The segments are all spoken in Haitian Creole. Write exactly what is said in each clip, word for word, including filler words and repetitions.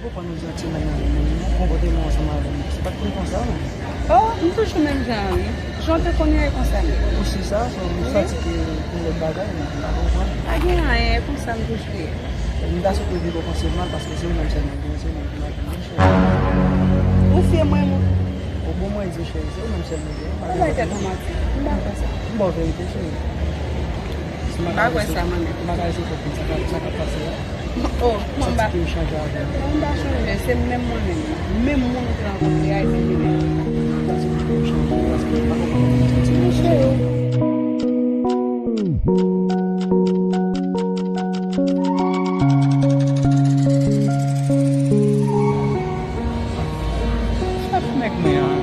Ou konn nou di yon ti moun nan renmen nou, konpòte nou ansanm avè nou. Se pa t konn konsa, non. Oh, m toujou menm jan an, wi. Jan w te konnen e konsa m ye. Ou si sa, so, m santi ke gen lòt bagay, men m pa konprann. Pa gen anyen, e konsa m toujou ye. M ta swete w vin konpranse m mal, paske se ou menm sèlman m gen, se ou menm ki mare m, cheri. Ou fye mwen, mwen. O bon, mwen di, cheri, se ou menm sèlman m gen. Ou bay tèt ou manti. M pa kwè sa. M ba w verite, cheri. M pa kwè sa, mwen menm. M pa ka rete konprann sa k ap, sa k ap pase a. Oh, mwen m pa. Santi ke yo chanje avè m. Mwen m pa chanje, se menm mwen menm. Menm moun ou te rankontre a, e se li menm. Santi ke yo chanje, paske m pa konprann sa m santi. Monchè. Chèf nèg mwen an.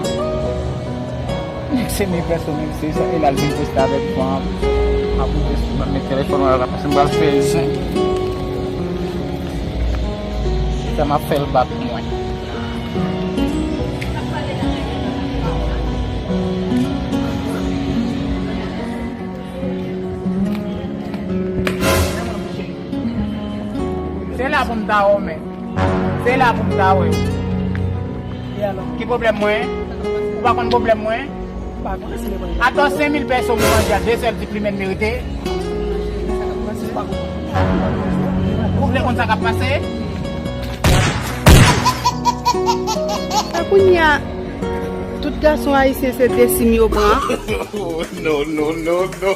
Nèg se mil pèsonèl, se sa, e l al vin poste avèk fanm. Apre poste, m ap met telefòn nan la, paske m pral fè zen. Sa m ap fè l bat mwen. Se la pou m ta wè w, men. Se la pou m ta wè w. E alò? Ki pwoblèm mwen? Ou pa konn pwoblèm mwen? M pa konnen si le pwoblèm. Atò senk mil pèso m manje a de sèl ti plimen merite. Ou vle konn sa k ap pase? A kounye a, tout gason ayisyen se desim yo pran. Oh, no, no, no, no.